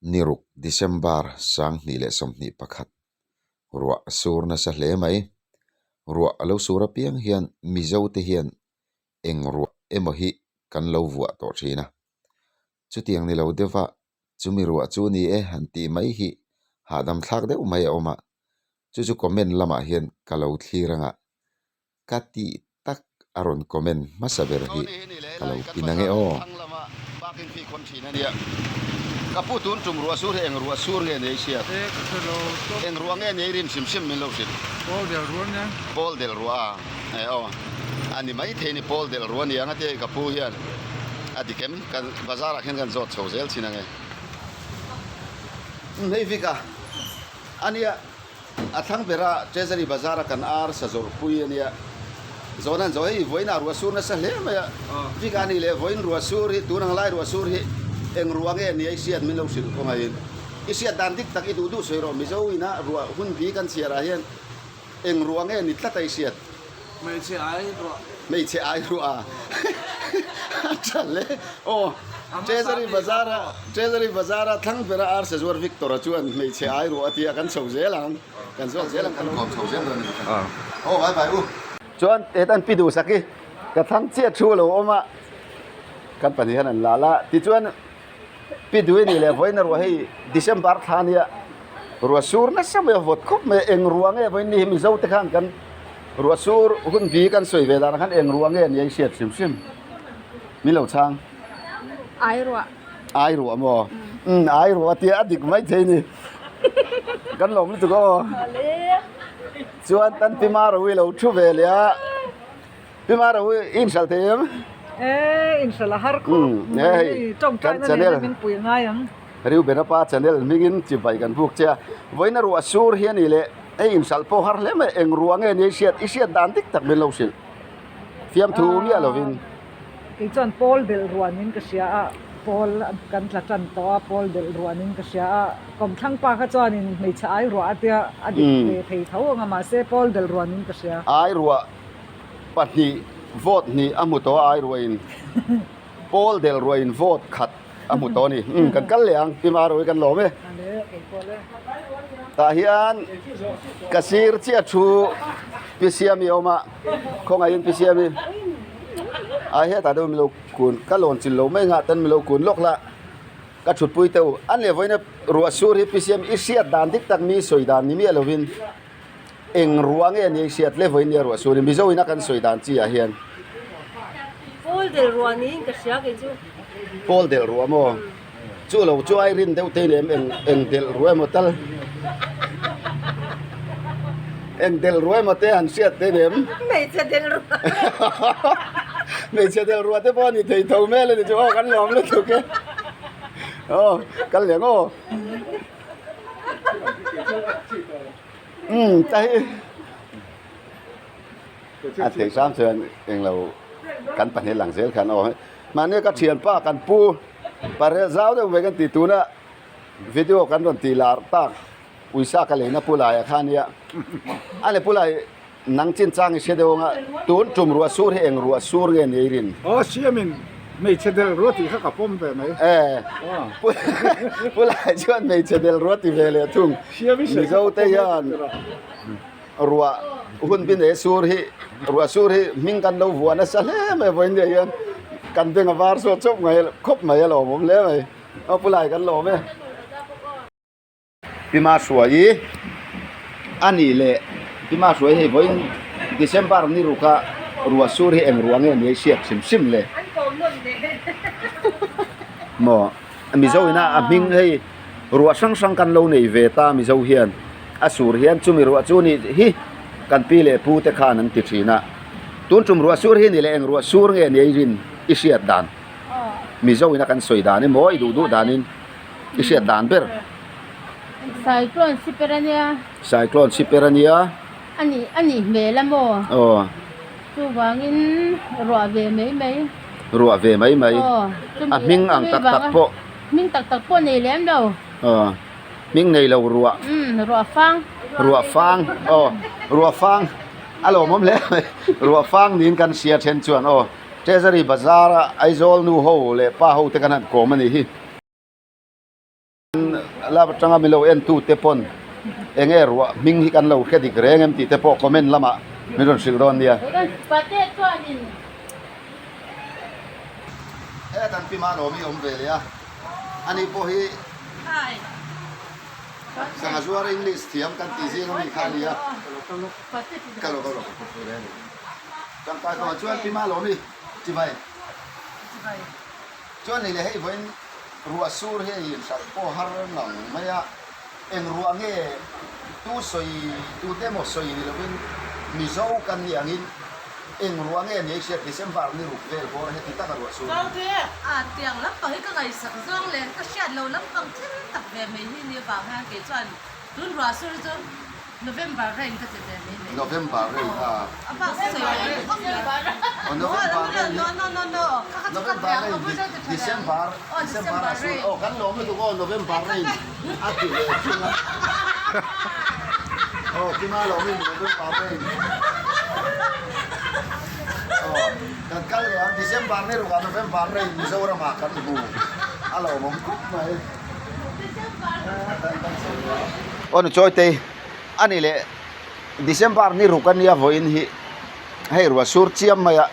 Ni ruk December 2021 ruah a sur nasa hle mai. Ruah a lo sur apiang hian Mizo te hian eng ruah emaw hi kan lo vuah tawh thin a. Chutiang ni lo deuh a chumi ruah chu ni e han tih mai hi hahdam thlak deuh mai a awm a. Chu chu comment lamah hian ka lo thlir anga Ka tih tak a rawn comment hmasa ber hi ka lo pin ange aw. Ka pu tun tum ruah sur hi eng ruah sur nge nei hriat? Eng ruah nge nei rin hrim hrim min lo hrilh? Pawl del ruah nia. Pawl del ruah a e aw. A ni mai thei ni pawl del ruah nia anga te ka pu hian a dik em? Kan bazar ah khian kan zawt chho zel thin ange. Hei vik a ania. A thlang bera Treasury Bazar a kan ar sa zawrhpui a nia. Zawhna an zawh hei vawiin ah ruah sur nasa hle mai a. Vik a nih leh vawiin ruah sur hi tun ang lai ruah sur hi eng ruah nge nia i hriat min lo hrilh kawng aiin. I hriat dan dik tak i duh duh sawi rawh Mizo ina ruah hun bi kan chhiar ah hian eng ruah nge ni tlat a i hriat. Hmeichhe ai ruah. Hmeichhe ai ruah a. A tha hle. Aw Treasury Bazar a Treasury Bazar a thlang bera ar sazuar Victor a chuan hmeichhe ai ruah a tia kan chho zel ang. Kan zawk zel ang kan kawm chho zel dawn a ni kha. Aw vai vai u. Chuan hetan pi duhsak hi ka thlang chiah thu a lo awm a. Kan pahnih hian an la la. Tichuan Pi Dui nih leh vawiin a ruah hei December thla nia ruah sur nasa mai a vawt khawp mai a, eng ruah nge vawiin ni hi Mizo te khan kan ruah sur hun bi kan sawi ve danah khan eng ruah nge nia i hriat hrim hrim min lo chhang. Ai ruah. Ai ruah maw? Umm ai ruah a tia a dik mai thei ni. Kan lawm lutuk aw. Chuan tan Pi Marawi lo thu ve leh a. Pi Maro i inhralh thei em? E, inhralh a har khawp mai. Tawngtaina nena min pui ngai ang. Reuben-a pa channel hmingin chibai kan buk che a. Vawiina ruah sur hi a ni leh hei inhralh pawh har hle mai. Eng ruah nge nia i hriat? I hriat dan dik tak min lo hrilh. Fiamthu miah lovin. Kei chuan pawl belh ruanin ka hria a, pawl kan tla tan tawh a, pawl belh ruanin ka hria a. Kawmthlang pa kha chuanin hmeichhe ai ruah a tia a dik ve thei tho ang a, mahse pawl belh ruanin ka hria. Ai ruah pahnih vote hnih a hmu tawh a ai ruain pawl del ruain vote khat a hmu tawh a ni umm kan kal leh ang pi Maro hi kan lawm e tah hian ka sir chiah thu pi Siami a awm a khawngaihin pi Siami a hetah deuh milo kun ka lawn chil lo mai nghah ten milo kun lawk la ka thutpui teuh a ni vawiin ruah sur hi pi Siami i hriat dan dik tak mi sawi dan ni miah lovin. Eng ruah nge nia i hriat le vawiin nia ruah sur hi Mizo ina kan sawi dan chi ah hian. Pawl del ruah niin ka hria kei chu. Pawl del ruah maw? Chu lo chu ai rin deuh te in em eng eng del ruah emaw tal. Eng del ruah emaw te han hriat te in em? Hmeichhe del ruah. Hmeichhe del ruah te pawh a ni thei tho hmel a ni chu aw kan lawm lutuk e. Aw kal leh ang aw. Umm ta hi a thei hram chuan englo kan pahnih lang zel khan aw mahni ka thianpa kan pu parel zau deuh mai kan tih tuna video kan rawn tih lar tak uisa ka leina pu laiah kha ania a ni pu lai. Nang chin chang i hre deuh anga tun tum ruah sur hi eng ruah sur nge ni rin? Aw siamin hmeichhe del ruah tih kha ka pawm ve mai. E pu lai chuan hmeichhe del ruah ti ve leh thung. Mizo te hian ruah hun bi nei sur hi ruah sur hi hming kan lo vuah nasa hle mai vawiin nia hian kan beng a var sawt chawp mai khawp mai a lawmawm hle mai. Aw pu lai kan lawm e. Pima hruai a nih leh Pima hruai hei vawiin December ni ruka ruah sur hi eng ruah nge ni a i hriat hrim hrim le maw Mizo ina a hming hei ruah hrang hrang kan lo nei ve ta Mizo hian a sur hian chumi ruah chu ni hi kan pi leh pu te khan an ti thin a tun tum ruah sur hi ni leh eng ruah sur nge ni a i rin i hriat dan Mizo ina kan sawi dan emaw i duh duh danin. I hriat dan ber. Cyclone siper a nia. Cyclone siper a nia. A nih a nih hmel a maw? Aw. Chuvangin ruah ve mai mai. Ruah ve mai mai. Aw. A hming ang tak tak pawh. Hming tak tak pawh nei lem lo. Aw. Hming nei lo ruah. Umm ruah fang. Ruah fang. Aw. Ruah fang. A lawmawm hle mai. Ruah fang niin kan hria then chuan aw. Treasury Bazar a Aizawl nu ho leh pa ho te kan han kawm a nih hi. lap atanga min lo en tu te pawn eng nge ruah hming hi kan lo hre dik reng em tih te pawh comment lamah min rawn hrilh dawn nia. He kan pi Malawmi awm ve leh a, ani pawh hi Sangha zuar English thiam kan tih zing ami kha a ni a. Ka lo ka lo. Tangkai tawh chuan pi Malawmi chibai. Chuan ni leh hei vawiin ruah sur hi a inhralh pawh har ngang mai a, eng ruah nge tu sawi tute emaw sawi ni lovin Mizo kan nih angin eng ruah nge ni hriat December ni ruk vel bawr heti taka ruah sur hi. A tiang lampang hi ka ngaihsak zawng leh ka hriat lo lampang thil tak ve mai hi ni avang hian kei chuan tun ruah sur hi chu November rain ka ti ve mai mai. November rain a. A bak sawi ve khawp mai. Oh November rain hi. No no no no. Kha kha chu ka November tiang rain a bul deuh ti tha December Oh December December a sur rain. oh kan lawm lutuk aw November rain a ti leh thung a. Oh kima lawmin November rain. Oh kan kal leh ang December ni rukah November rain Mizoram ah kan hmu a lawmawm khawp mai. Aw ni chawi te a ni leh December ni ruk a nia vawiin hi hei ruah sur chiam mai a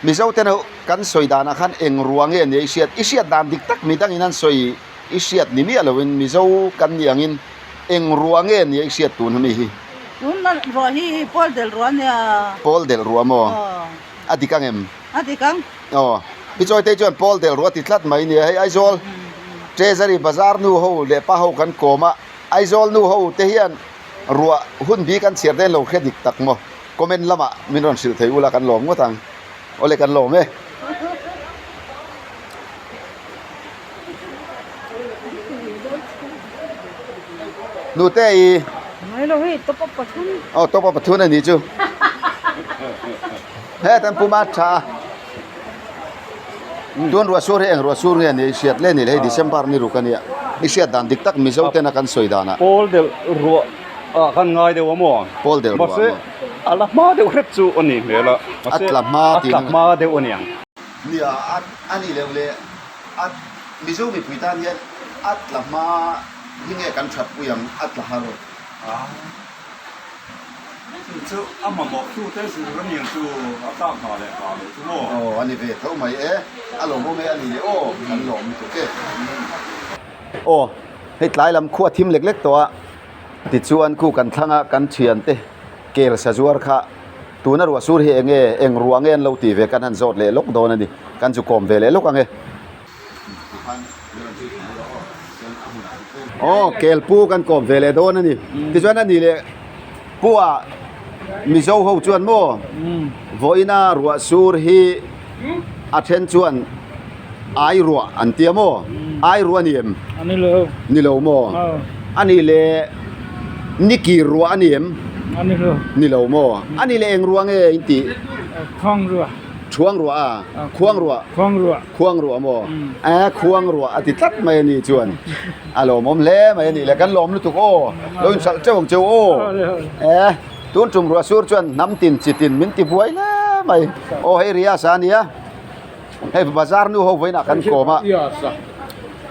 Mizo te ho kan sawi danah khan eng ruah nge nia i hriat i hriat dan dik tak mi dangin an sawi i hriat ni miah lovin Mizo kan nih angin eng ruah nge nia i hriat tun ami hi. Tun ruah hi pawl delh ruah a nia. Pawl delh ruah maw? A dik ang em? A dik ang. Aw, Pi Chawitei chuan Paul del ruah ti tlat mai nia, hei Aizawl Treasury Bazar nu ho leh pa ho kan kawm a, Aizawl nu ho te hian ruah hun bi kan chhiar te lo hre dik tak maw? Comment lamah min rawn hrilh thei ula kan lawm ngawt ang. Awle kan lawm e. Nute i. Ngai lo hei top up pathum. Aw top up pathum a ni chu. He kan puma tha a. Tuan ruah sur hi eng ruah sur nge ni hriat le ni le hei December ni ruk a nia. I hriat dan dik tak Mizo tena kan sawi danah. Pawl delh ruah ah khan ngai deuh a maw? Pawl delh ruah a maw? Mahse a la hma deuh hrep chu a ni hmel a. A tla hma A tla hma deuh a niang. Nia a ni leuh le a Mizo mipui tan hian a tla hma hi nge kan that pui ang a tla har. Chu chu a mamawh tu te zir a niang chu a tlak hna leh hna loh chu maw? Aw a ni ve tho mai e, a lawmawm e a ni leh aw kan lawm lutuk e. Aw hei tlai lam khua thim lek lek tawh a tichuan khu kan thlang a kan thian te kel sazuar kha tuna ruah sur hi eng nge eng ruah nge an lo tih ve kan han zawt leh lawk dawn a ni kan chu kawm ve leh lawk ang e. Aw kel pu kan kawm ve leh dawn a ni tichuan a ni leh pu ah Mizo ho chuan maw vawiina ruah sur hi a then chuan ai ruah an tia maw ai ruah a ni em ni lo maw a ni leh ni kir ruah a ni em ni lo maw a ni leh eng ruah nge in tih Thuang ruah a? Khuang ruah. Khuang ruah. Khuang ruah maw? A khuang ruah a ti tlat mai a ni chuan a lawmawm hle mai a nih le kan lawm lutuk aw lo inhralh teuh ang cheu aw e tun tum ruah sur chuan hnam tin chi tin min ti buai hle mai aw hei Rias a nia hei bazar nu ho vawiinah kan kawm a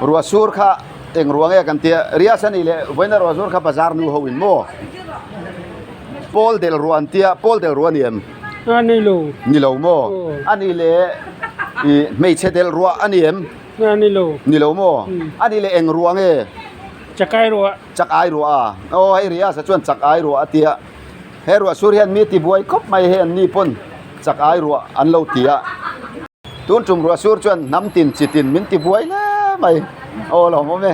ruah sur kha eng ruah nge kan tia Rias a nih le vawiina ruah sur kha bazar nu ho in maw pawl del ruah an tia pawl del ruah a ni em? A ni lo. Ni lo maw? A ni le i hmeichhe del ruah a ni em? A ni lo. Ni lo maw? A ni le eng ruah nge? Chakai ruah. Chakai ruah a. Aw hei Riaz a chuan chakai ruah a tia. He ruah sur hian mi ti buai khawp mai hei an ni pawn chakai ruah an lo ti a. Tun tum ruah sur chuan hnam tin chi tin min ti buai hle mai. Aw lawmawm e.